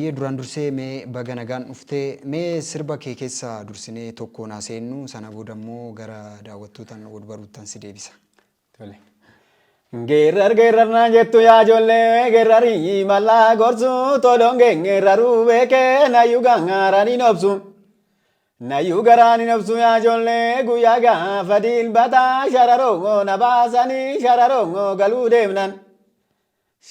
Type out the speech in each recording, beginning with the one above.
Hayyee, duraan dursee mee baga nagaan dhuftee. Mee sirba kee keessaa dursinee tokkoon haa seennu, sana booda immoo gara daawwattootaan wal baruuttan si deebisa. Tole. Geerrar geerrar naan jettu yaa ijoollee, geerrarii mallaa gorsu toloon geerraruu beekee nayyuu garaan hin obsu. Nayyuu garaan hin obsu yaa ijoollee, guyyaa gaafa dilbataa Shararoo na baasanii Shararoo galuu deemnan.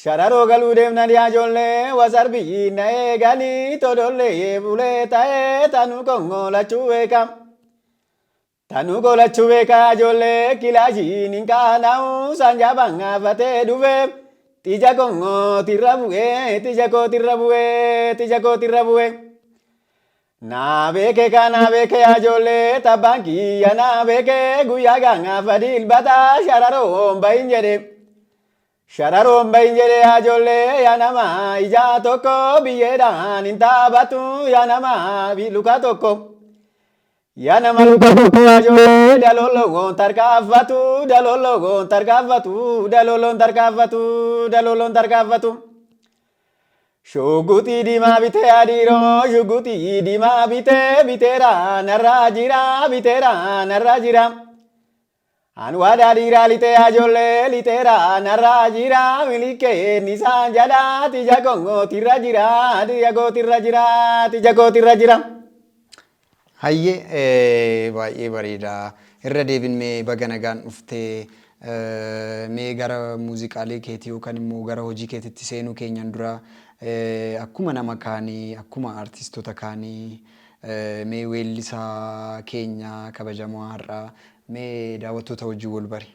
Shararoo galuu deemnan yaa ijoollee, wasarbii na eeganii tolollee bulee ta'ee tanuu kongoo lachuu beekam. Tanuu golachuu beekaa ijoollee, kilaashiin hin qaana'u sanjabaan gaafatee dhufe xija kongootirra bu'ee, xija kootirra bu'ee, xija kootirra bu'ee. Naa beeke kaa, naa beeke yaa ijoollee, tabbaan kiyya naa beeke guyyaa gaafa dilbataa Shararoon bahin jedhe. Shararoon bahin jedhe yaa ijoollee, yaa nama ijaa tokko biyyeedhaan hin taabatu, yaa nama luka tokko. Yaa nama luka tokko yaa ijoollee, daloloon tarkaanfatu, daloloon tarkaanfatu, daloloon tarkaanfatu, daloloon tarkaanfatu. Shuguxii diimaa bitee adiiroo, shuguxii diimaa bitee, biteera narraa jira, biteera narraa jira. An waadaa dhiiraa lixee yaa ijoollee, lixeera narraa jira, milikee nisaan jedha tija kongootirra jira, tija kootirra jira, tija kootirra jira. Hayyee, baay'ee bareeda. Irra deebin mee baga nagaan dhuftee. Mee gara muuziqaalee keetii yookaan immoo gara hojii keetitti seenuu keenyan dura, akkuma nama kaanii, akkuma artistoota kaanii, mee weellisaa keenya kabajamoo har'aa mee daawwattoota wajjin wal bari.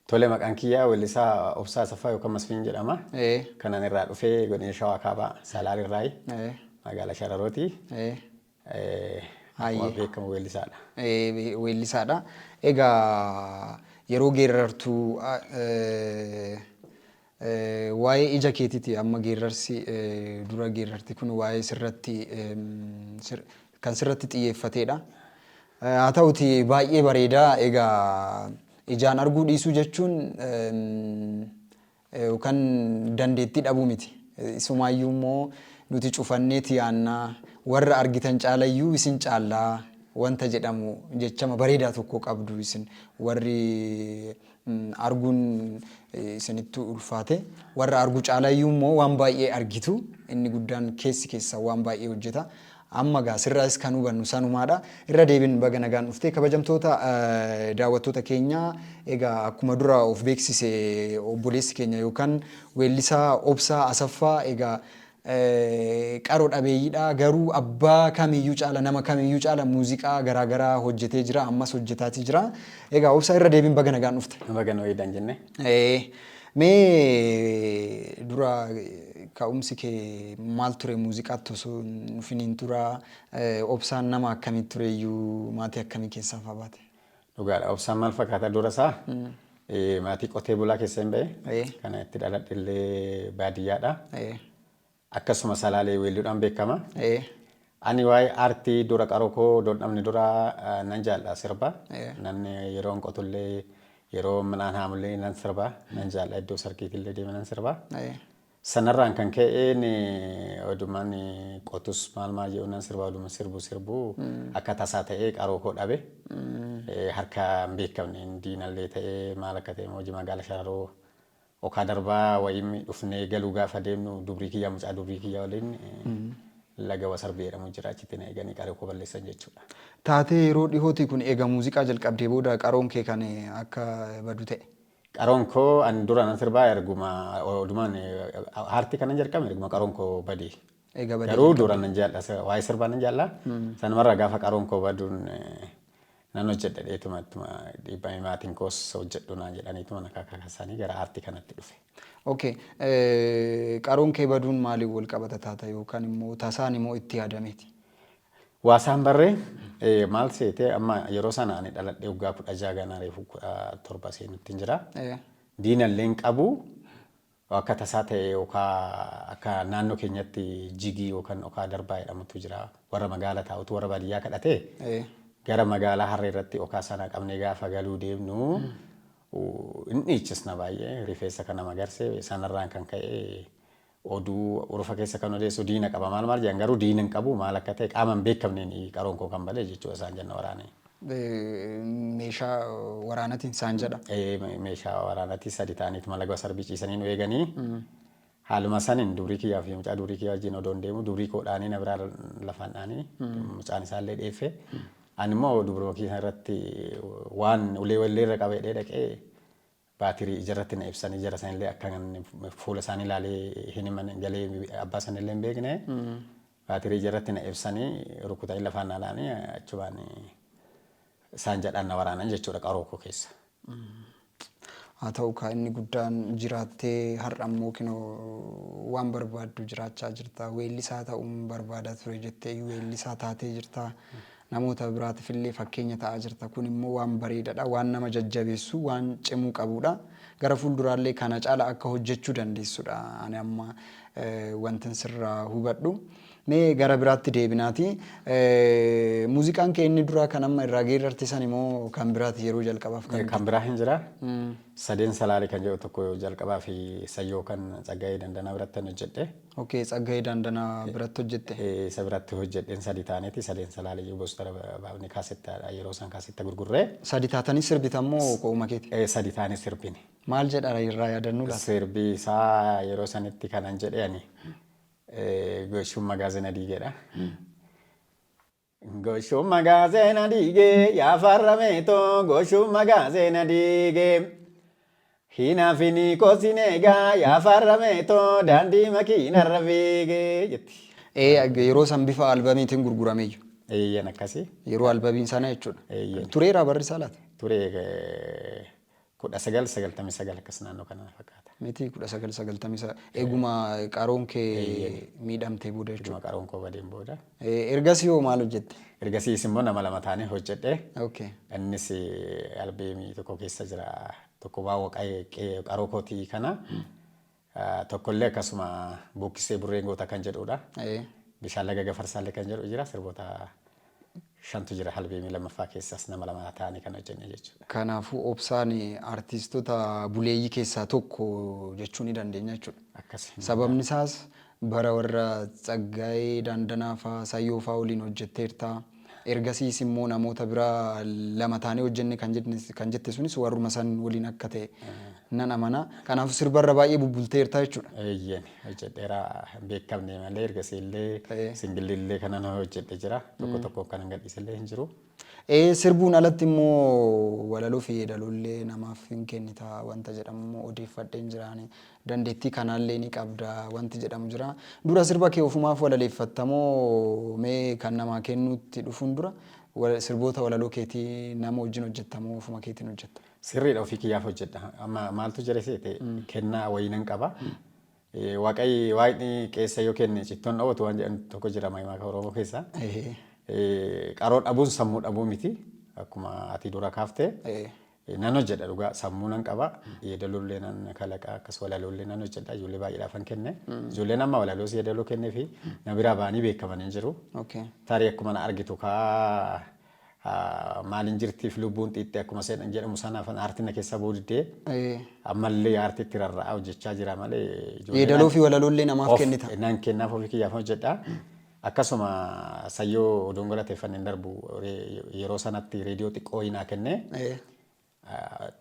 Tole, maqaan kiyyaa weellisaa Obsaa Asaffaa yookaan Masfiin jedhama. Kanan irraa dhufee godina Shawaa Kaabaa Salaal irraayi. Magaalaa Shararooti. Akkuma beekamu weellisaadha. Weellisaadha. Egaa yeroo geerrartuu waa'ee ija keetiiti amma geerrarsi dura geerrarti kun waa'ee sirratti kan sirratti xiyyeeffateedha. Haa ta'uti, baay'ee bareeda. Egaa ijaan arguu dhiisuu jechuun yookaan dandeettii dhabuu miti. Isumaayyuu immoo nuti cufanneeti yaannaa, warra argitan caalayyuu isin caallaa wanta jedhamu jechama bareedaa tokko qabdu. Isin warri arguun isinitti ulfaate warra argu caalayyuu immoo waan baay'ee argitu. Inni guddaan keessi keessaa waan baay'ee hojjeta. Amma gaa sirraas kan hubannu sanumaadha. Irra deebin baga nagaan dhuftee. Kabajamtoota daawwattoota keenya, egaa akkuma dura of beeksise obboleessi keenya yookaan weellisaa Obsaa Asaffaa, egaa qaro dhabeeyyiidha, garuu abbaa kamiyyuu caala, nama kamiyyuu caala muuziqaa garaagaraa hojjetee jira, ammas hojjetaatii jira. Egaa Obsaa, irra deebin baga nagaan dhufte. Baga wayiidhaan jenne. Mee dura ka'umsi kee maal ture? Muuziqaatti osoo hin dhufiniin dura Obsaan nama akkamii tureyyuu? Maatii akkamii keessaa fa'aa baate? Dhugaadha. Obsaan maal fakkaata dura isaa? Maatii qotee bulaa keessa hin ba'e. Kana itti dhaladhe illee baadiyyaadha. Akkasuma Salaalee weelluudhaan beekama. Ani waa'ee aartii dura qaroo koo dhodhamni dura nan jaalladha sirba. Namni yeroo qotullee, yeroo midhaan haamullee nan sirba. Nan jaalladha, iddoo sargiitillee deeme nan sirba. Sanarraan kan ka'een odumaan qotus maal maal jedhu nan sirba, oduma sirbu sirbu akka tasaa ta'ee qaroo koo dhabe. Harka hin beekamne diinallee ta'ee maal akka ta'e hojii magaala Shararoo okaa darbaa wayii dhufnee galuu gaafa deemnu dubrii kiyya, mucaa dubrii kiyya waliin laga Wasarbii jedhamu jira, achitti na eeganii qaroo koo balleessan jechuudha. Taatee yeroo dhihooti kun, eega muuziqaa jalqabdee booda qaroon kee kan akka badu ta'e? Qaroon koo, ani dura nan sirbaa, erguma odumaan aartii kanan jalqabe erguma qaroon koo badee. Eega badee. Garuu dura nan jaalladha, waa'ee sirbaa nan jaalla. Sanumarraa gaafa qaroon koo baduun nan hojjedha dheetuma ittuma dhiibbame, maatiin koos hojjedhu naan jedhaniituma na kakaasanii gara aartii kanatti dhufe. Okay. Qaroon kee baduun maaliin wal qabata taata, yookaan immoo tasaan immoo itti yaadameeti? Waasaan barree maal seetee, amma yeroo sana ani dhaladhee waggaa 16 ganaa reefu 17 seenutti hin jira. Diinallee hin qabu, akka tasaa ta'e yookaan akka naannoo keenyatti jigii yookaan okaa darbaa jedhamutu jira. Warra magaala taa'utu warra baadiyyaa kadhatee gara magaalaa harree irratti okaa sana qabnee gaafa galuu deemnu hin dhiichisna baay'ee, rifeensa kana magarsee, sanarraan kan ka'e Oduu urufa keessa kan odeessu diina qaba maal maal jedhan, garuu diina hin qabu, maal akka ta'e qaama hin beekamneen qaroon koo kan bade jechuudha isaan jenna waraanee. Meeshaa waraanatiin isaan jedha. Meeshaa waraanatii sadi ta'aniitu malaga sarbii ciisanii nu eeganii. Haaluma saniin durii kiyyaa fi mucaa durii kiyyaa wajjin odoon deemu durii koo dhaanii na biraa lafaan dhaanii, mucaan isaallee dheeffe. Ani immoo dubruma kiyya irratti waan ulee wallee irra qabee dhaqee baatirii ijarratti na ibsanii, jara sanillee akka fuula isaanii ilaalee hin himan galee abbaa sanillee hin beekne. Baatirii ijarratti na ibsanii rukutanii lafaan na dhaanii, achumaan isaan jedhaan na waraanan jechuudha qaroo koo keessa. Haa ta'u kaa, inni guddaan jiraattee har'a immoo kinoo waan barbaaddu jiraachaa jirta. Weellisaa ta'uun barbaada ture jettee weellisaa taatee jirta. Namoota biraatiif illee fakkeenya ta'aa jirta. Kun immoo waan bareedaadha. Waan nama jajjabeessu, waan cimuu qabudha. Gara fuulduraallee kana caala akka hojjechuu dandeessudha. Ani amma wantin sirraa hubadhu. Mee gara biraatti deebinaati. Muuziqaan kee inni duraa kan amma irraa geerrarte san immoo kan biraati yeroo jalqabaaf kan Kan biraa hin jira. Sadeen Salaalee kan jedhu tokko jalqabaa fi Sayyoo kan Tsaggaayee Dandanaa biratti kan hojjedhe. Okay, Tsaggaayee Dandanaa biratti hojjette. Isa biratti hojjedheen sadi taaneeti Sadeen Salaalee jiru postera baafnee kaasettaadha, yeroo isaan kaasetta gurgurree. Sadi taatanii sirbitammoo qo'uma keeti? Sadi taanee sirbine. Maal jedha irraa yaadannu laata? Sirbi isaa yeroo sanitti kanan jedhe ani Goshuu magaazina diigeedha. Goshuu magaazina diigee yaa farrameetoo, goshuu magaazina diigee. Hinaafini kosineegaa yaa farrameetoo, daandii makiinarra fiigee jetti. Yeroo san bifa albamiitiin gurgurameeyyu. Eeyyan, akkasii. Yeroo albamiin sana jechuudha. Eeyyan. Tureera barri isaa laata? Ture, 1999 akkas naannoo kana fakkaata. Miti, 1990 eeguma qaroon kee miidhamtee booda jechuudha. Eeguma qaroon koo badeen booda. Ergasii hoo maal hojjette? Ergasiis immoo nama lama taanee hojjedhe. Innis albeemii tokko keessa jira. Tokko waa qaroo kootii kana. Tokkollee akkasuma Buukkisee Burreen Goota kan jedhudha. Bishaan Laga Gafarsaallee kan jedhu jira. Sirboota shantu jira albeemii lammaffaa keessas, nama lama ta'anii kan hojjenne jechuudha. Kanaafuu Obsaan artiistota buleeyyii keessaa tokko jechuu ni dandeenya jechuudha. Akkasi. Sababni isaas bara warra Tsaggaayee Daandanaa fa'aa, Sayyoo fa'aa waliin hojjetteerta. Ergasiis immoo namoota biraa lama taanee hojjenne kan jette sunis warruma san waliin akka ta'e nan amana. Kanaafuu sirbarra baay'ee bubbulteerta jechuudha. Eeyyeen, hojjedheera, hin beekamne malee ergasii illee singilli illee kanan hojjedhe jira. Tokko tokko kanan gadhiise illee hin jiru. Sirbuun alatti immoo walaloo fi yeedaloollee namaaf hin kennita wanta jedhamu immoo odeeffadheen jiraani. Dandeettii kanaallee ni qabda wanti jedhamu jira. Dura sirba kee ofumaaf walaleeffattamoo, mee kan namaa kennuutti dhufuun dura sirboota walaloo keetii nama wajjin hojjettamoo ofuma keetiin hojjetta? Sirriidha, ofii kiyyaaf hojjedha. Amma maaltu jira seete, kennaa wayii nan qaba. Waaqayyi waaqni qeessa yoo kenne cittoon dhawwatu waan jedhan tokko jira maayii Oromoo keessa. Qaroo dhabuun sammuu dhabuu miti. Akkuma ati dura kaaftee. Nan hojjedha dhugaa, sammuu nan qaba. Yeedaloollee nan kalaqa, akkas walaloollee nan hojjedha. Ijoollee baay'eedhaaf kan kenne. Ijoolleen amma walaloos yeedaloo kennee fi na biraa ba'anii beekaman hin jiru. Tarii akkuma na argitu kaa maaliin jirtiif lubbuun xiixxee akkuma seenan jedhamu sanaaf aartiin na keessaa ba'uu diddee ammallee aartiitti rarra'aa hojjechaa jira malee. Yeedaloo fi walaloollee namaaf kennita. Nan kennaaf, ofii kiyyaaf hojjedha. Akkasuma Sayyoo oduun galateeffanneen darbu yeroo sanatti reediyoo xiqqoo naa kenne.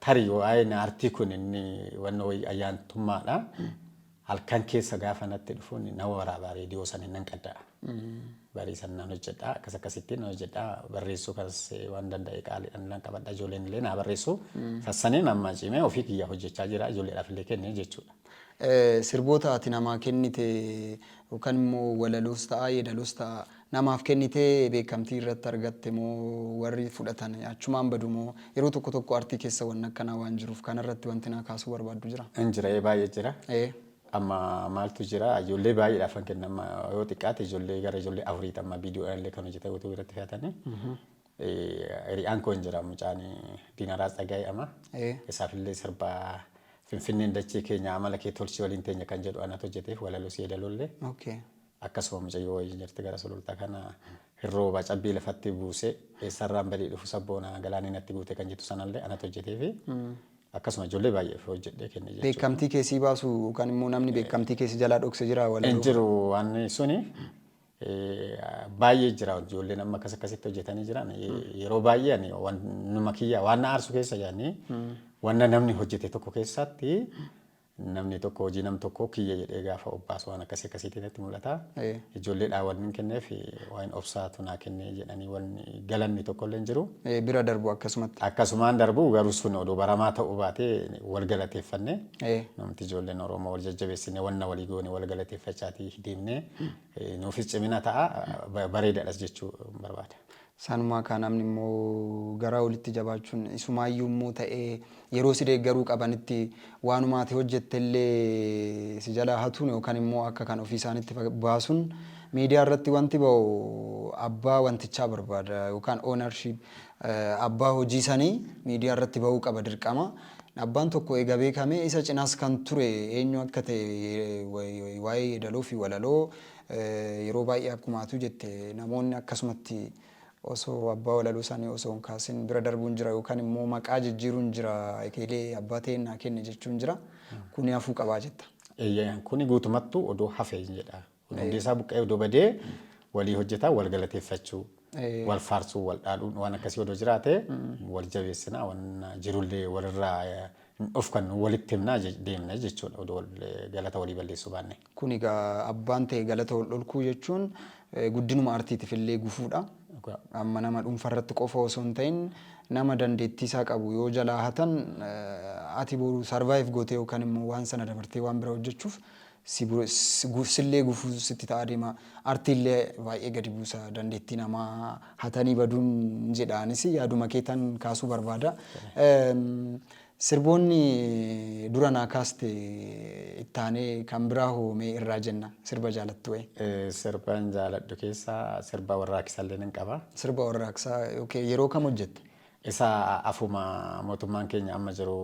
Tarii waa'een aartii kun inni wannoo wayii ayyaantummaadha. Halkan keessa gaafa natti dhufuun na waraabaa, reediyoo sana nan qadda'a. Barii san nan hojjedha. Akkas akkasittiin nan hojjedha. Barreessuu kanas waan danda'e qaaliidhaan nan qabadha. Ijoolleen illee naa barreessu. Sassaniin amma cimee ofii kiyya hojjechaa jira. Ijoolleedhaaf illee kenne jechuudha. Sirboota ati namaa kennite yookaan immoo walaloos ta'a yeedaloos ta'a namaaf kennitee beekamtii irratti argatte moo, warri fudhatan achumaan badu moo, yeroo tokko tokko artii keessa wanni akkanaa waan jiruuf kanarratti wanti naa kaasuu barbaaddu jira? Hin jira, baay'ee jira. Amma maaltu jira, ijoollee baay'eedhaaf kan kenna, amma yoo xiqqaate ijoollee gara ijoollee afuriiti amma viidiyoo illee kan hojjetan utuu irratti fe'atanii. Hiriyaan koo hin jira, mucaan Diinaraa Tsagaayee ama. Isaaf illee sirba Finfinneen dachee keenya amala kee tolchii waliin teenya kan jedhu anatu hojjeteef walaloo yeedaloollee. Akkasuma mucayyoo wayii jirti gara Sulultaa kana, hirrooba cabbii lafatti buusee eessarraan badii dhufu sabboona galaanii natti guute kan jettu sanallee anatu hojjeteefi. Akkasuma ijoollee baay'eef hojjedhee kenne jechuudha. Beekamtii keessii baasu yookaan immoo namni beekamtii keessi jalaa dhokse jira Hin walaloo. jiru waan suni baay'ee jira ijoolleen amma akkas akkasitti hojjetanii jiran. Yeroo baay'ee ani numa kiyya waan na aarsu keessa jedhanii wanna namni hojjete tokko keessatti namni tokko hojii nam tokko kiyya jedhee gaafa obbaasu waan akkasii akkasiitiin natti mul'ata. Ijoolleedhaa wanni hin kenneef waan obsaatu naa kennee jedhanii wanni galanni tokko illee hin jiru. Bira darbu akkasumatti. Akkasumaan darbu garuu sun odoo baramaa ta'uu baatee wal galateeffanne namti ijoolleen Oromoo wal jajjabeessine wanna walii goone wal galateeffachaatii deemnee nuufis cimina ta'a, bareedaadhas jechuu barbaada. Sanumaa kaa namni immoo garaa walitti jabaachuun isumaayyuu immoo ta'ee yeroo si deeggaruu qabanitti waanuma ati hojjette illee si jalaa hatuun yookaan immoo akka kan ofii isaanitti baasuun miidiyaa irratti wanti ba'u abbaa wantichaa barbaada yookaan ownership abbaa hojii sanii miidiyaa irratti ba'uu qaba dirqama. Abbaan tokko eega beekamee isa cinaas kan ture eenyu akka ta'e waa'ee yeedaloo fi walaloo yeroo baay'ee akkuma atuu jette namoonni akkasumatti osoo abbaa walaloo isaanii osoo hin kaasin bira darbuun jira yookaan immoo maqaa jijjiiruun jira, ekeelee abbaa ta'een naa kenne jechuun jira. Kuni hafuu qabaa jetta. Eeyyee, kuni guutumattuu odoo hafe jedha. Hundi isaa buqqa'ee odoo badee walii hojjetaa wal galateeffachuu, wal faarsuu, wal dhaaduun waan akkasii odoo jiraate wal jabeessinaa, waan jirullee walirraa hin dhofkannu, walitti himnaa deemna jechuudha odoo galata walii balleessuu baanne. Kun egaa abbaan ta'e galata wal dhorkuu jechuun guddinuma artiitiif illee gufuudha. Amma nama dhuunfa irratti qofa osoo hin ta'in nama dandeettii isaa qabu yoo jalaa hatan ati boru survive gootee yookaan immoo waan sana dabartee waan bira hojjechuuf sillee gufuu sitti ta'aa deema. Artiillee baay'ee gadi buusa dandeettii namaa hatanii baduun jedha, anis yaaduma keetan kaasuu barbaada. Sirboonni dura naa kaaste ittaanee kan biraa hoo mee irraa jenna, sirba jaalattu wayi. Sirban jaaladhu keessaa sirba warraaqsallee nan qaba. Sirba warraaqsaa, okay, yeroo kam hojjette? Isa afuma mootummaan keenya amma jiru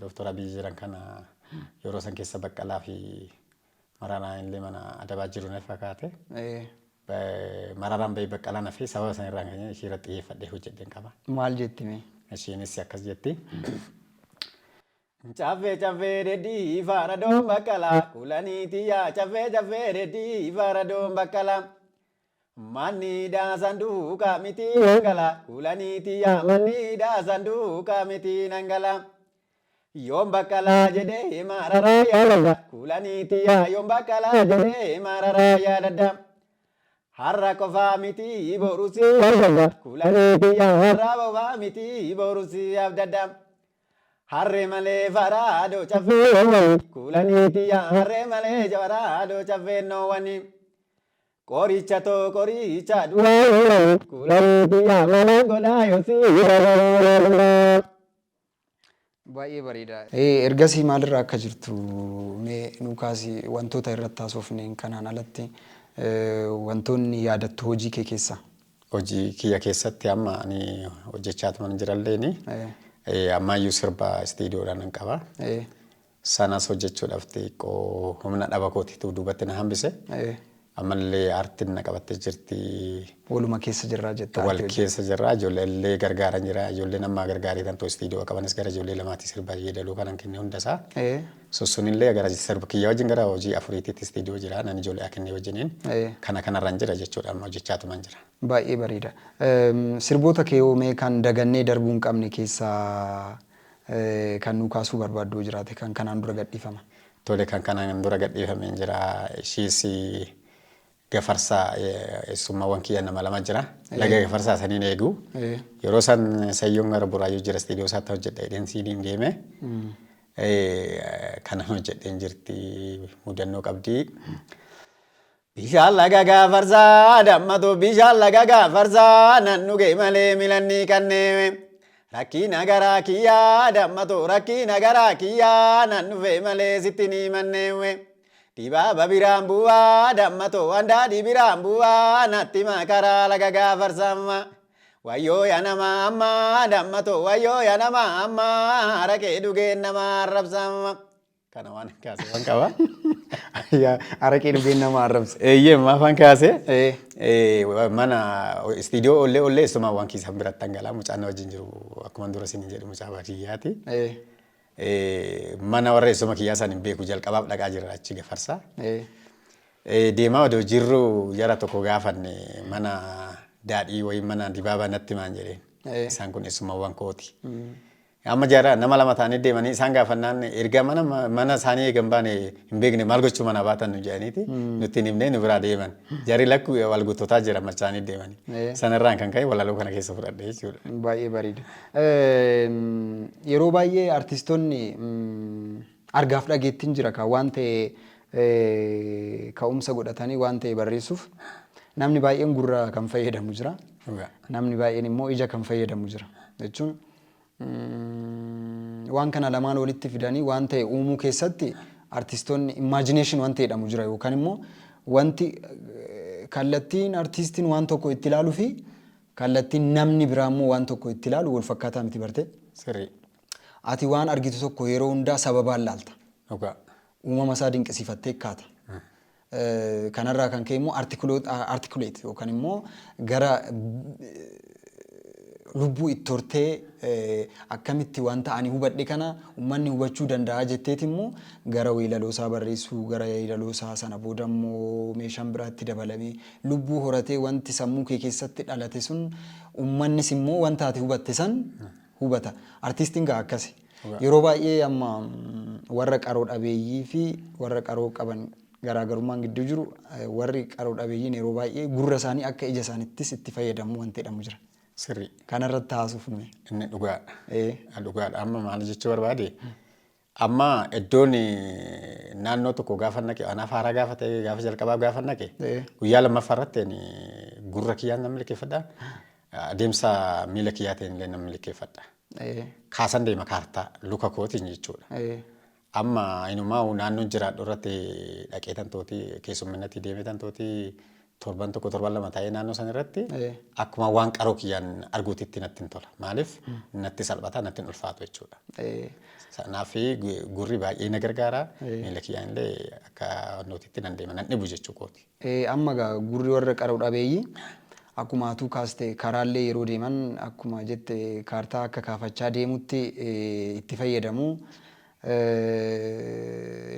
Dooktor Abiy jiran kana yeroo san keessa Baqqalaa fi Mararaan illee mana adabaa jiru na fakkaate. Mararaan bahee Baqqalaan hafee sababa san irraan kan ishee irratti xiyyeeffadhee hojjedheen qaba. Maal jetti mee? Isheenis akkas jetti. Caffee caffee reddii faradoon baqqalaa kulanii tiyyaa, caffee caffee reddii faradoon baqqalaa. Manni sanduuqa miti nangala kulanii tiyyaa, manni sanduuqa miti nangala. Yoom baqqalaa jedhee mararaa yaadadha kulanii tiyyaa, yoom baqqalaa jedhee mararaa yaadadha. Har'a qofaa miti borusi abdadha kulanii tiyyaa, har'a qofaa miti borusi abdadha. Harree malee faraadoo caffee kulanii tiyyaa, harree malee faraadoo caffee noowwanii. Qoricha too qoricha duraa kulanii tiyyaa mana godhaa yoosii. Baay'ee bareeda. Ergasii maalirra akka jirtu mee nu kaasi, wantoota irratti haasofneen kanaan alatti wantoonni yaadattu hojii kee keessaa. Hojii kiyya keessatti amma ani hojjechaa tuman jiralleeni ammaayyuu sirba istiidiyoodhaan nan qaba. Sanas hojjechuudhaaf xiqqoo humna dhaba kootiitu duubatti na hambise. Ammallee aartiin na qabattee jirti. Waluma keessa jirraa jetta. Wal keessa jirra. Ijoollee illee gargaaran jira. Ijoolleen amma gargaarii tan istiidiyoo qabanis gara ijoollee lamaati sirba yeedaloo kanan kenne hundasaa. Sunillee gara sirba kiyya wajjin gara hojii afuriititti istiidiyoo jira. Nan ijoollee kennee wajjiniin. Kana kanarran jira jechuudha, amma hojjechaatuman jira. Baay'ee bareeda. Sirboota kee yoo mee kan dagannee darbuu hin qabne keessaa kan nu kaasuu barbaaddu yoo jiraate, kan kanaan dura gadhiifama. Tole, kan kanaan dura gadhiifameen jira. Ishiis gafarsaa eessummaawwan kiyya nama lama jira. Laga gafarsaa saniin eegu. Yeroo san sayyoon gara Buraayyuu jira, istiidiyoo isaatti hojjedha jedheen siiniin deeme. Kanan hojjedheen jirti, mudannoo qabdi. Bishaan laga gafarsaa dammatu, bishaan laga gafarsaa nan dhuge malee milanni kanneeme. Rakkina garaa kiyyaa dammatu, rakkina garaa kiyyaa nan dhufe malee sitti ni manneewe. Dibaaba biraan bu'aa dammatu, wandaadhi biraan bu'aa natti makaraa laga gafarsamma. Wayyoo yaa nama ammaa dammatu, wayyoo yaa nama ammaa haraqee dhugeen nama arrabsamma. Kana waan kaase waan qaba. Araqee dhugeen nama arrabsa. Eeyyee, maafaan kaase. Mana istiidiyoo ollee ollee eessumaa waan kiisan biratti dhangala'aa mucaan na wajjin jiru akkuma dura isin jedhu mucaa baadiyyaati. Mana warra eessuma kiyyaa isaan hin beeku, jalqabaaf dhaqaa jira achi Gafarsaa. Deemaa odoo jirru jara tokko gaafanne, mana daadhii wayii, mana dibaabaa natti maan jedheen. Isaan kun eessumawwan kooti. Amma jara nama lama ta'anii deemanii isaan gaafannaan, erga mana isaanii eegan baane hin beekne, maal gochuu mana baatan nu jedhaniiti nutti hin himnee nu biraa deeman. Jarri lakku wal guutotaa jira machaanii deemanii. Sanarraan kan ka'e walaloo kana keessa fudhadhe jechuudha. Baay'ee bareeda. Yeroo baay'ee artistoonni argaaf dhageettiin jira kan waan ta'e ka'umsa godhatanii waan ta'e barreessuuf, namni baay'een gurra kan fayyadamu jira. Namni baay'een immoo ija kan fayyadamu jira. Jechuun waan kana lamaan walitti fidanii waan ta'e uumuu keessatti artistoonni imagination wanta jedhamu jira, yookaan immoo wanti kallattiin artistiin waan tokko itti ilaaluu fi kallattiin namni biraa immoo waan tokko itti ilaalu wal fakkaataa miti, barte. Sirrii. Ati waan argitu tokko yeroo hundaa sababaan laalta. Uumama isaa dinqisiifattee kaata. Kanarraa kan ka'e immoo articulate yookaan immoo gara lubbuu itti hortee, akkamitti wanta ani hubadhe kana uummanni hubachuu danda'a jetteeti immoo gara weelaloo isaa barreessuu, gara yeedaloo isaa sana booda immoo meeshaan biraatti dabalamee lubbuu horatee, wanti sammuu kee keessatti dhalate sun uummannis immoo wanta ati hubatte san hubata. Artiistiin gaa akkasi. Yeroo baay'ee amma warra qaroo dhabeeyyii fi warra qaroo qaban garaagarummaan gidduu jiru, warri qaroo dhabeeyyiin yeroo baay'ee gurra isaanii akka ija isaaniittis itti fayyadamu wanti jedhamu jira. Sirrii. Kanarratti haasuuf mee. Inni dhugaadha. Dhugaadha. Amma maal jechuu barbaade? Amma iddoon naannoo tokko gaafa naqe, anaaf haaraa gaafa ta'e, gaafa jalqabaaf gaafa naqe, guyyaa lammaffaa irratti ani gurra kiyyaan nan milkeeffadha. Adeemsa miila kiyyaatiin illee nan milkeeffadha. Kaasan deema kaartaa luka kootiin jechuudha. Amma inumaa naannoon jiraadhu irratti dhaqee tantootii keessumminatti deemee tantootii torban tokko, torban 2 taa'ee naannoo san irratti akkuma waan qaroo kiyyaan arguutitti natti hin tola. Maaliif, natti salphata, natti hin ulfaatu jechuudha. Kanaaf gurri baay'ee na gargaara. Miila kiyyaan illee akka nootitti nan deema, nan dhibu jechuu kooti. Amma gaa gurri warra qaroo dhabeeyyii akkuma atuu kaaste karaallee yeroo deeman akkuma jette kaartaa akka kaafachaa deemutti itti fayyadamu.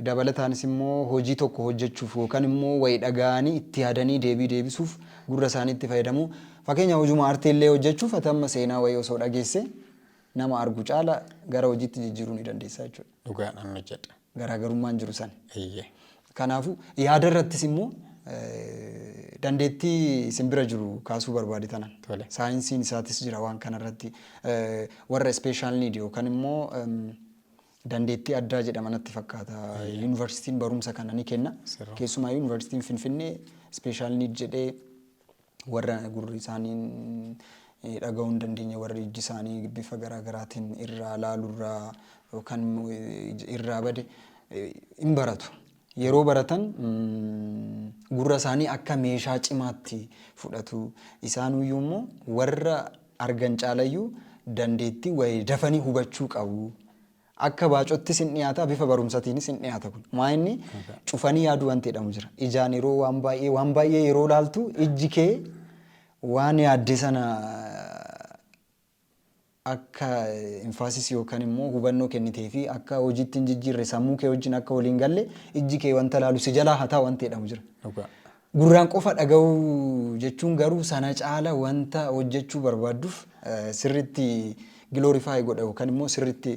Dabalataanis immoo hojii tokko hojjechuuf yookaan immoo wayi dhaga'anii itti yaadanii deebii deebisuuf gurra isaanii itti fayyadamu. Fakkeenya hojuma aartii illee hojjechuuf ati amma seenaa wayii osoo dhageesse nama argu caala gara hojiitti jijjiiruu ni dandeessa jechuudha. Dhugaadhaan hojjedha. Garaagarummaan jiru sana. Eeyyee. Kanaafuu yaada irrattis immoo dandeettii isin bira jiru kaasuu barbaade tanan. Tole. Saayinsiin isaatis jira waan kanarratti, warra special need yookaan immoo dandeettii addaa jedhama natti fakkaata. Yuunivarsiitiin barumsa kana ni kenna. Keessumaa yuunivarsiitiin Finfinnee special need jedhee warra gurri isaanii dhaga'uu hin dandeenye, warri ijji isaanii bifa garaa garaatiin irraa laalurraa yookaan irraa bade hin baratu. Yeroo baratan gurra isaanii akka meeshaa cimaatti fudhatu. Isaanuyyuu immoo warra argan caalayyuu dandeettii wayii dafanii hubachuu qabu. Akka baacottis hin dhiyaata, bifa barumsatiinis hin dhiyaata kun. Maa inni cufanii yaaduu wanti jedhamu jira. Ijaan yeroo waan baay'ee yeroo laaltu ijji kee waan yaadde sana akka emphasis yookaan immoo hubannoo kennitee fi akka hojiitti hin jijjiirre, sammuu kee wajjin akka waliin galle, ijji kee wanta laalu si jalaa hataa wanti jedhamu jira. Gurraan qofa dhaga'uu jechuun garuu sana caala wanta hojjechuu barbaadduuf sirriitti glorify godha yookaan immoo sirriitti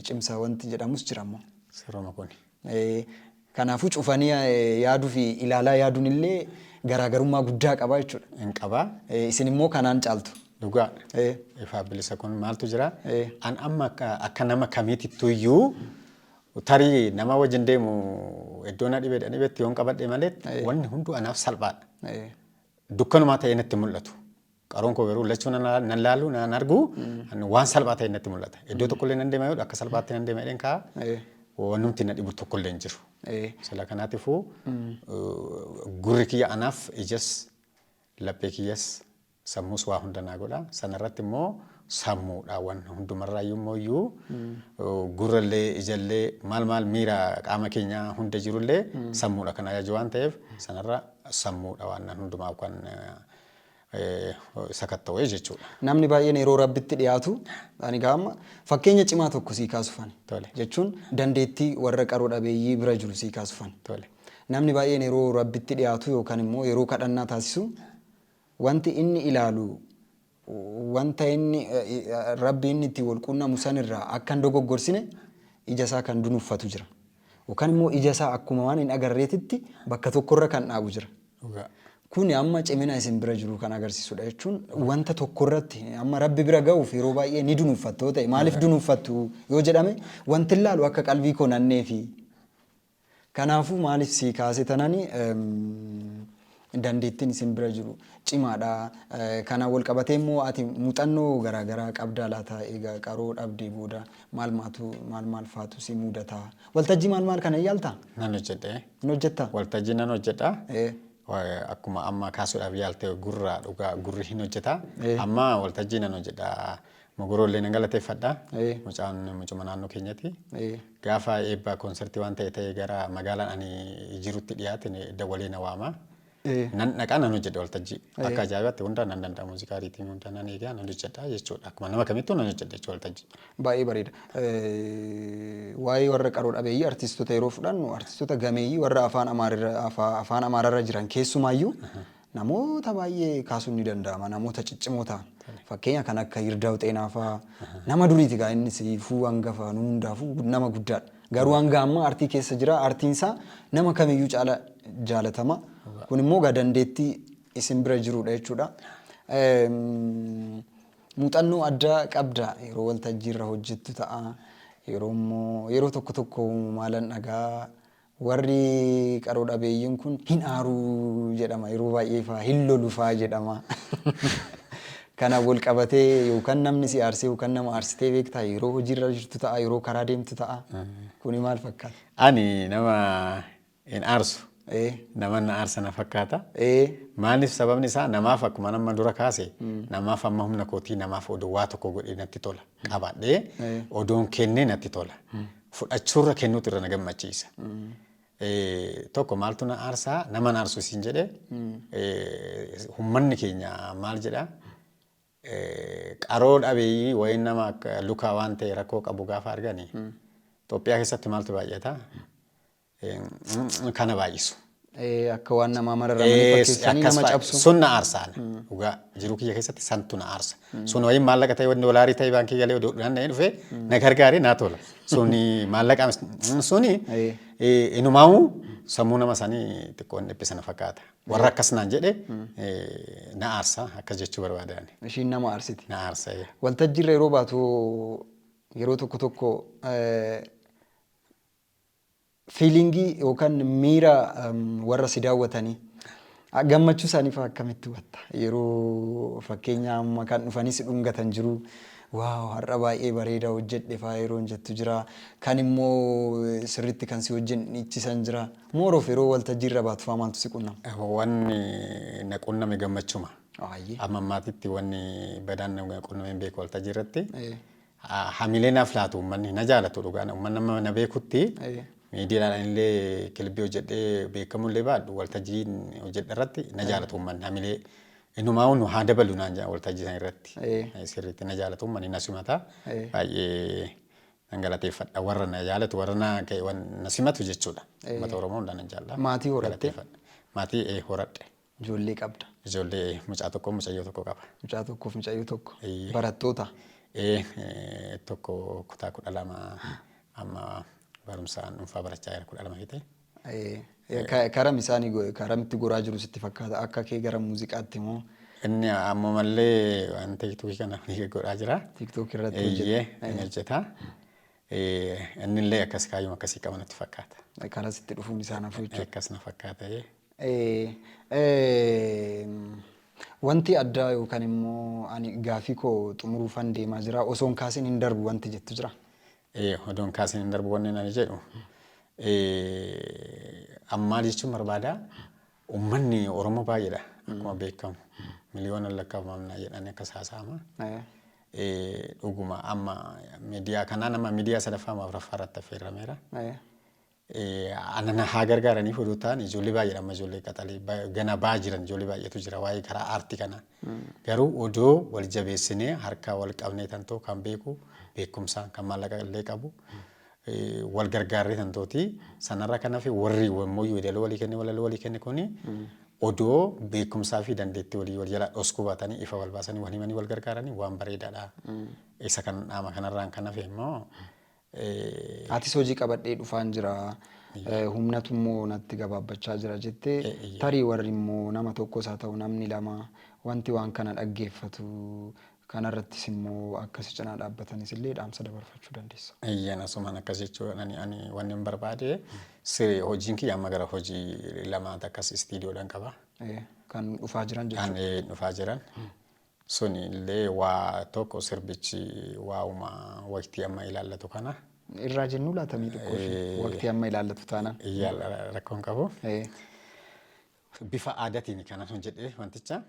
cimsa wanti jedhamus jira immoo. Sirruma kuni. Kanaafuu cufanii yaaduu fi ilaalaa yaaduun illee garaagarummaa guddaa qaba jechuudha. Hin qabaa. Isin immoo kanaan caaltu. Dhugaa. Ifaa bilisa kun maaltu jira? An amma akka nama kamiitittuyyuu tarii nama wajjin deemu iddoo na dhibee dhibetti yoon qabadhe malee wanni hunduu anaaf salphaadha. Dukkanumaa ta'ee natti mul'atu. Qaroon koo garuu lachuu nan laalu, nan argu, waan salphaa ta'e natti mul'ata. Iddoo tokkollee nan deema yoo akka salphaatti nan deema jedheen ka'a. Wanumti na dhibu tokkollee hin jiru. Sila kanaatiifuu gurri kiyya anaaf ijas, laphee kiyyas, sammuus waa hunda naa godha. Sanarratti immoo sammuudha waan hundumarraayyuu immoo iyyuu gurrallee, ijallee, maal maal miira qaama keenyaa hunda jirullee sammuudha kan ajaju waan ta'eef, sanarra sammuudha waan hundumaaf kan Sakatta'u jechuudha. Namni baay'een yeroo Rabbitti dhiyaatu, ani gaama fakkeenya cimaa tokko sii kaasufan. Jechuun dandeettii warra qaroo dhabeeyyii bira jiru sii kaasufan. Namni baay'een yeroo Rabbitti dhiyaatu yookaan immoo yeroo kadhannaa taasisu, wanti inni ilaalu, wanta inni Rabbi inni itti wal quunnamu sanirraa akka hin dogoggorsine ija isaa kan dunuffatu jira. Yookaan immoo ija isaa akkuma waan hin agarreetitti bakka tokkorra kan dhaabu jira. Kuni amma cimina isin bira jiru kan agarsiisudha, jechuun wanta tokkorratti amma Rabbi bira ga'uuf yeroo baay'ee ni dunuuffattu yoo ta'e, maaliif dunuuffattu yoo jedhame, wanti ilaalu akka qalbii koo nanneefi. Kanaafuu maaliif sii kaase tanani, dandeettiin isin bira jiru cimaadha. Kanaan wal qabatee immoo ati muuxannoo garaagaraa qabdaa laata? Egaa qaroo dhabdee booda maal maatu, maal maal faatu si mudata? Waltajjii maal maal kana yaaltaa? Nan hojjedhe. Hin hojjettaa? Waltajjii nan hojjedha. Akkuma amma kaasuudhaaf yaalte, gurra dhugaa gurri hin hojjeta. Amma waltajjii nan hojjedha. Mogoroollee nan galateeffadha. Mucaan mucuma naannoo keenyati. Gaafa eebba koonsertii waan ta'e ta'e gara magaalaan ani jirutti dhiyaate dawwalee na waama. Nan dhaqaa, nan hojjedha waltajjii. Akka ajaa'ibaatti hunda nan danda'a, muuziqaa riitii hunda nan eegaa, nan hojjedha jechuudha. Akkuma nama kamittuu nan hojjedha jechuudha waltajjii. Baay'ee bareeda. Waa'ee warra qaroo dhabeeyyii artistoota yeroo fudhannu, artistoota gameeyyii warra afaan afaan Amaararra jiran keessumaayyuu namoota baay'ee kaasuun ni danda'ama. Namoota ciccimoo ta'an. Fakkeenya kan akka Yirdaa'u Xeenaa fa'aa, nama duriiti gaa, innis fuu hangafa, nu hundaafuu nama guddaadha. Garuu hanga ammaa artii keessa jira. Artiin isaa nama kamiyyuu caala jaalatama. Kun immoo gaa dandeettii isin bira jirudha jechuudha. Muuxannoo addaa qabda yeroo waltajjiirra hojjettu ta'a. Yeroo immoo yeroo tokko tokko maalan dhagaa, warri qaroo dhabeeyyiin kun hin aaruu jedhama, yeroo baay'ee faa hin lolu faa jedhama. Kanaaf wal qabatee yookaan namni si aarsee yookaan nama aarsitee beektaa, yeroo hojiirra jirtu ta'a, yeroo karaa deemtu ta'a. Kuni maal fakkaata? Ani nama hin aarsu. Nama na aarsa na fakkaata. Maaliif? Sababni isaa namaaf, akkuma nama dura kaase, namaaf amma humna kootii namaaf odoo waa tokko godhee natti tola. Qabadhee odoon kennee natti tola. Fudhachuurra kennuutu irra na gammachiisa. Tokko maaltu na aarsaa, nama na aarsu siin jedhee, uummanni keenya maal jedhaa, qaroo dhabeeyyii wayiin nama akka lukaa waan ta'e rakkoo qabu gaafa argani, Itoophiyaa keessatti maaltu baay'ata? Kana baay'isu. Akka waan namaa mararamanii fakkeessanii nama cabsu. Sun na aarsaan dhugaa jiruu kiyya keessatti santu na aarsa. Sun wayiin maallaqa ta'e, wanni doolaarii ta'e baankii galee odoo dhaan dhufee na gargaaree naa tola. Suni maallaqa suni inumaa'uu sammuu nama sanii xiqqoon dhiphisa na fakkaata. Warra akkas naan jedhe na aarsa, akkas jechuu barbaadan. Ishiin nama aarsiti. Na aarsa. Waltajjiirra yeroo baatu yeroo tokko tokko feelingii yookaan miira warra si daawwatanii, gammachuu isaanii fa'aa akkamitti hubatta? Yeroo fakkeenya amma kan dhufanii si dhungatan jiru. Wow, har'a baay'ee bareeda hojjedhe fa'aa yeroo jettu jira. Kan immoo sirriitti kan si wajjin dhiichisan jira. Mooroof yeroo waltajjii irra baatu fa'aa maaltu si qunnama? Wanni na qunname gammachuma. Amma ammaatitti wanni badaan na qunname hin beeku waltajjii irratti. Hamilee naaf laatu, uummanni na jaalatu dhugaan uummanni amma na beekutti, miidiyaadhaan illee kilbii hojjedhee beekamullee baadhu, waltajjiin hojjedhe irratti na jaalatu uummanni, hamilee inumaa nu haa dabalu naan jedhan. Waltajjii sana irratti sirriitti na jaalatu, uummanni na simata, baay'ee nan galateeffadha warra na jaalatu, warra na na simatu jechuudha. Uummata Oromoo hundaa nan jaalladha. Maatii horatte? Maatii horadhe. Ijoollee qabda? Ijoollee mucaa tokko, mucayyoo tokko qaba. Mucaa tokkoof mucayyoo tokko. Barattoota? Tokko kutaa 12, amma barumsaan dhuunfaa barachaa jira, 12 fixe. Karam isaanii karamitti goraa jiru sitti fakkaata? Akka kee gara muuziqaatti moo? Inni ammumallee waan TikTokii kana ni godhaa jira. TikTok irratti hojjeta. Inni hojjeta. Inni illee akkas kaayyuma akkasii qaba natti fakkaata. Karaa sitti dhufuun isaa nafu jechuudha. Akkas na fakkaata. Wanti addaa yookaan immoo ani gaafii koo xumuruufan deemaa jira, osoo hin kaasin hin darbu wanti jettu jira? Odoon kaasin hin darbu wanni ani jedhu, ammaal jechuun barbaada, uummanni Oromoo baay'eedha akkuma beekamu, miliyoona lakkaa'amna jedhanii akkas haasa'ama. Dhuguma amma miidiyaa kanaa nama miidiyaa sadaffaa afuraffaa irratti affeerameera. Ana haa gargaaraniif odoo ta'an ijoollee baay'eedha amma ijoollee qaxalee gana ba'aa jiran ijoollee baay'eetu jira waa'ee karaa aartii kana. Garuu odoo wal jabeessinee harka wal qabnee tantoo kan beeku beekumsaan kan maallaqa illee qabu wal gargaarree tantooti sanarra kan hafe warri immoo yeedaloo walii kenne walaloo walii kenne kuni odoo beekumsaa fi dandeettii walii wal jalaa dhoskuu baatanii ifa wal baasanii wal himanii wal gargaaranii waan bareedaadha. Isa kan dhaama kanarraan kan hafe immoo Atis hojii qabadhee dhufaan jira. Humnatu immoo natti gabaabbachaa jira jettee tarii warri immoo nama tokkos haa ta'u namni lama wanti waan kana dhaggeeffatu kanarrattis immoo akka si cinaa dhaabbatanis illee dhaamsa dabarfachuu dandeessa. Eeyyeen asumaan akkas jechuudha. Ani wanni hin barbaade hojiin kiyya amma gara hojii lamaati akkas istiidiyoodhaan qaba. Kan dhufaa jiran jechuudha. Kan dhufaa jiran. Suni illee waa tokko sirbichi waa'uma waqtii amma ilaallatu kana. Irraa jennuu laatamii xiqqoo ishee waqtii amma ilaallatu taanaan. Iyyaa rakkoon qabu. Bifa aadaatiin kanan hojjedhe wanticha.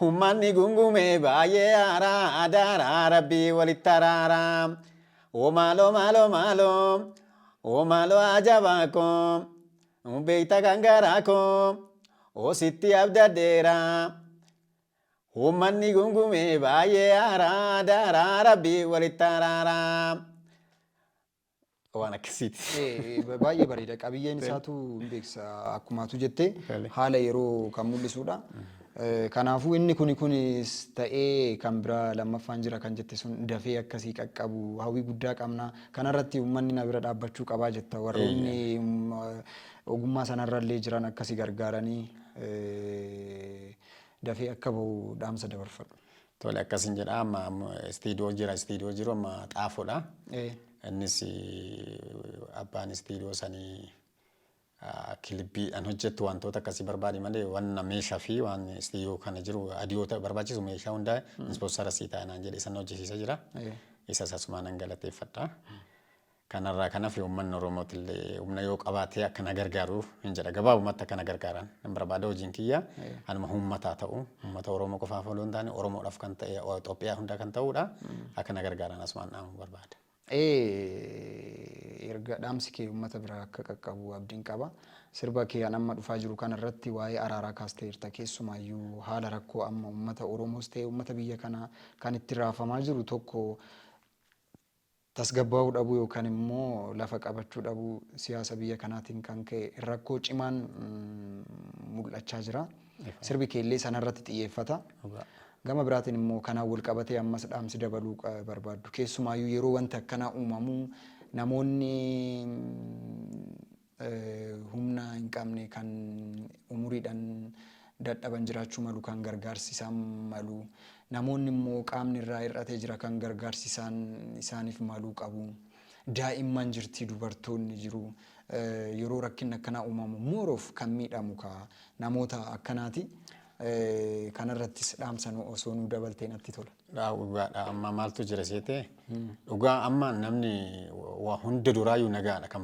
Uummanni gungumee baay'ee aaraa adaaraa rabbii walitti araaraa. Oo maaloo maaloo maaloo oo maaloo ajabaa koo beekta kan garaa koo oo sitti abdadheera. Uummanni gungumee baay'ee aaraa adaaraa rabbii walitti araaraa. Waan akkasiiti. Baay'ee bareeda. Qabiyyeen isaatu hin beeksisa akkumaatu jettee haala yeroo kan mul'isudha. Kanaafuu inni kuni kunis ta'ee kan biraa lammaffaan jira kan jette sun dafee akkasii qaqqabu hawwii guddaa qabna. Kanarratti uummanni na bira dhaabbachuu qabaa jetta. Warroonni ogummaa sanarrallee jiran akkasii gargaaranii dafee akka bahu dhaamsa dabarfadhu. Tole akkasin jedha amma istiidiyoo jira istiidiyoo jiru amma xaafoodha. Innis abbaan istiidiyoo sanii kilibbiidhaan hojjettu wantoota akkasii barbaade malee wanna meeshaa fi waan istiidiyoo kana jiru adiyoota barbaachisu meeshaa hundaa ispoonsara sii ta'a naan jedhe san hojjisiisa jira. Isa asumaan nan galateeffadha. Kanarraa kan hafe uummanni Oromootillee humna yoo qabaatee akka na gargaaru hin jedha. Gabaabumatti akka na gargaaran nan barbaada hojiin kiyya anuma uummataa ta'u uummata Oromoo qofaaf osoo hin taane Oromoodhaaf kan ta'e Itoophiyaa hunda kan ta'udha akka na gargaaran asumaan dhaamuu barbaada. Erga dhaamsi kee uummata bira akka qaqqabu abdiin qaba. Sirba kee an amma dhufaa jiru kanarratti waa'ee araaraa kaasteerta keessumaayyuu haala rakkoo amma uummata Oromoos ta'e uummata biyya kanaa kan itti raafamaa jiru tokko tasgabbaa'uu dhabuu yookaan immoo lafa qabachuu dhabuu siyaasa biyya kanaatiin kan ka'e rakkoo cimaan mul'achaa jira. Sirbi keellee sanarratti xiyyeeffata. Gama biraatiin immoo kanaan wal qabatee ammas dhaamsi dabaluu barbaaddu. Keessumaayyuu yeroo wanti akkanaa uumamu namoonni humna hin qabne kan umuriidhaan dadhaban jiraachuu malu kan gargaarsi isaan malu. Namoonni immoo qaamni irraa hir'atee jira kan gargaarsi isaan isaaniif maluu qabu. Daa'imman jirti dubartoonni jiru. Yeroo rakkinni akkanaa uumamu mooroof kan miidhamu ka namoota akkanaati. Kanarrattis dhaamsa osoo nu dabaltee natti tola. Dhugaadha amma maaltu jira seete dhugaa amma namni waa hunda duraayyuu nagaadha kan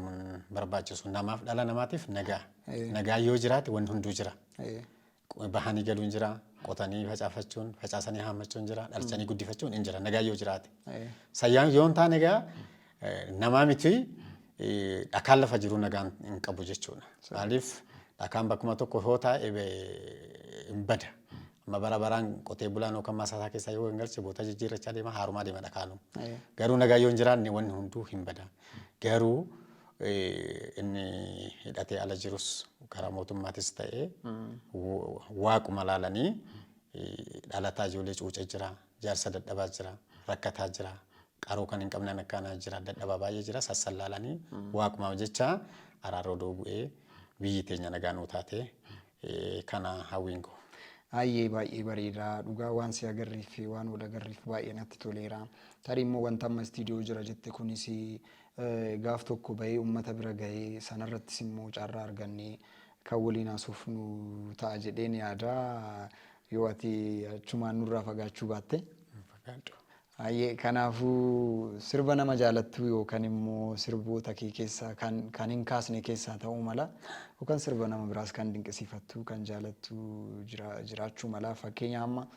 barbaachisu namaaf dhala namaatiif nagaa. Nagaa yoo jiraate wanni hunduu jira. Bahanii galuun jira, qotanii facaafachuun, facaasanii haammachuun jira, dhalchanii guddifachuun hin jira nagaa yoo jiraate. Sayyaan yoo hin taane egaa namaa miti dhakaan lafa jiru nagaan hin qabu jechuudha. Maaliif dhakaan bakkuma tokko yoo taa'e hin bada. Amma bara baraan qotee bulaan yookaan maasaa isaa keessaa yoo hin galche boota jijjiirrachaa deema haarumaa deema dhakaanuu. Garuu nagaa yoo hin jiraanne wanni hunduu hin bada. Garuu inni hidhatee ala jirus karaa mootummaatis ta'ee waaquma laalanii dhalataa ijoollee cuucee jira, jaarsa dadhabaa jira, rakkataa jira, qaroo kan hin qabne akkanaa jira, dadhabaa baay'ee jira sassallaalanii waaqumaaf jecha araara odoo bu'ee biyyi teenya nagaa nuu taate kana hawwiin koo. Baay'ee baay'ee bareeda dhugaa waan si agarreef waan wal agarreef baay'ee natti toleera. Tarii immoo wanta amma istiidiyoo jira jette kunis gaaf tokko bahee uummata bira gahee sanarrattis immoo carraa argannee kan waliin haasofnu ta'a jedheen yaada. Yoo ati achumaan nurraa fagaachuu baatte. Fagaadhu. Hayyee kanaafuu sirba nama jaalattuu yookaan immoo sirboota kee keessaa kan kan hin kaasne keessaa ta'uu mala yookaan sirba nama biraas kan dinqisiifattu kan jaalattu jiraachuu mala. Fakkeenya amma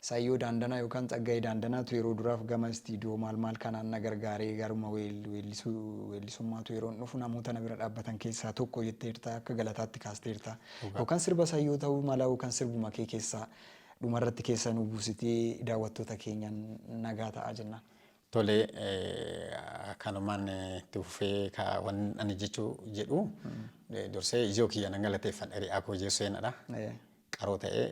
Saayyoo Daandanaa yookaan Tsaggaayee Daandanaatu yeroo duraaf gama istiidiyoo maal maal kanaan na gargaaree garuma weellisummaatu yeroon dhufu namoota na bira dhaabbatan keessaa tokko jetteerta, akka galataatti kaasteerta. Yookaan sirba Saayyoo ta'uu mala yookaan sirbuma kee keessaa dhumarratti keessa nu buusitee daawwattoota keenyan nagaa ta'a jennaan. Tole, kanumaan itti fufee wan ani jechuu jedhu, dursee ijoo kiyya nan galateeffadha, hiriyaa koo Jeessoo seenadha. Qaroo ta'ee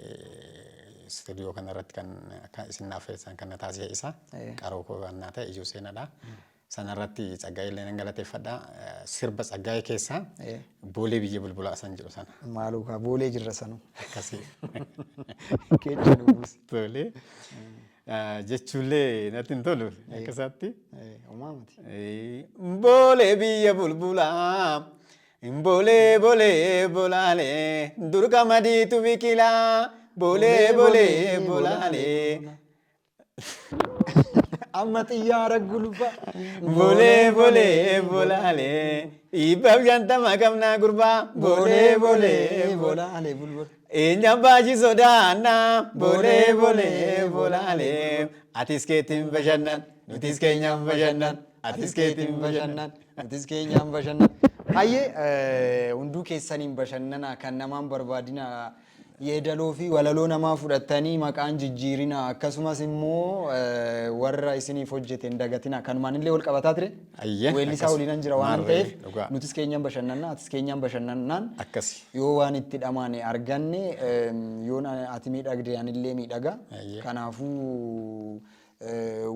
istuudiyoo kanarratti kan akka isin naaf feessan kan na taasise isa. Qaroo koo kan naa ta'e ijoo seenadha. Sanarratti Tsaggaayee illee nan galateeffadha. Sirba Tsaggaayee keessaa Boolee biyya bulbulaa san jedhu sana. Maaloo kaa, boolee jirra sanu. Akkasii. Keessa nu buusi. Tole. Jechuullee natti hin tolu akka isaatti. Homaa miti. Boolee biyya bulbulaa. Boolee boolee bolaalee, dur qamadiitu biqilaa, boolee boolee bolaalee. Amma xiyyaara gulba. Boolee boolee bolaalee, 150 qabnaa gurbaa, boolee boolee bolaalee bulbul. Eenyaan baay'ee sodaannaa, boolee boolee bolaalee, atis keetiin bashannan, nutis keenyaan bashannan, atis keetiin bashannan. Nutis keenyaan bashannan. Hayyee, hunduu keessaniin bashannana, kan namaan barbaadina, yeedaloo fi walaloo namaa fudhattanii maqaan jijjiirina, akkasumas immoo warra isiniif hojjete hin dagatina, kanumaan illee wal qabataa ture. Ayyee, Weellisaa akkas. waliinan jira waan Maarree, ta'eef dhugaa. nutis keenyaan bashannanna, atis keenyaan bashannannaan. Akkasi. Yoo waan itti dhamaane arganne, yoo ati miidhagde anillee miidhaga. Ayyee. Kanaafuu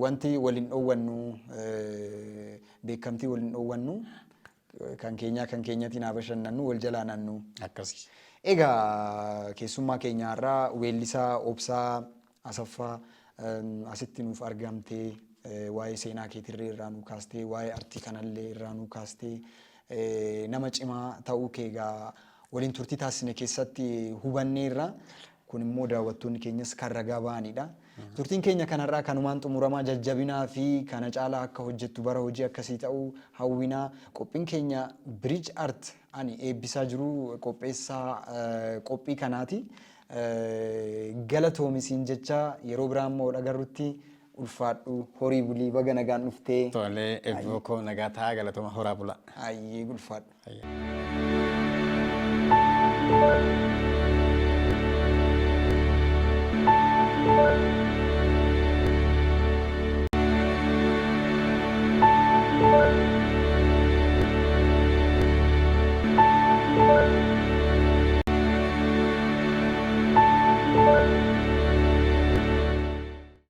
wanti waliin dhoowwannu, beekamtii waliin dhoowwannu, kan keenyaa kan keenyatiin haa bashannannu, wal jalaa nannu. Akkasi. Egaa keessummaa keenya har'aa weellisaa Obsaa Asaffaa asitti nuuf argamtee, waa'ee seenaa keetirree irraa nu kaastee, waa'ee artii kanallee irraa nu kaastee, nama cimaa ta'uu kee egaa waliin turtii taasisne keessatti hubanneerra. Kun immoo daawwattoonni keenyas kan ragaa ba'anidha. Turtiin keenya kanarraa kanumaan xumuramaa, jajjabinaa fi kana caalaa akka hojjettu, bara hojii akkasii ta'uu hawwinaa. Qophiin keenya Bridge Art, ani eebbisaa jiru qopheessaa qophii kanaati. Galatoomisiin jecha, yeroo biraa immoo agarrutti ulfaadhu, horii bulii, baga nagaan dhuftee. Tolee, eebboo koo, nagaa ta'aa, galatooma, horaa bulaa. Ayyee, ulfaadhu. Ayyee.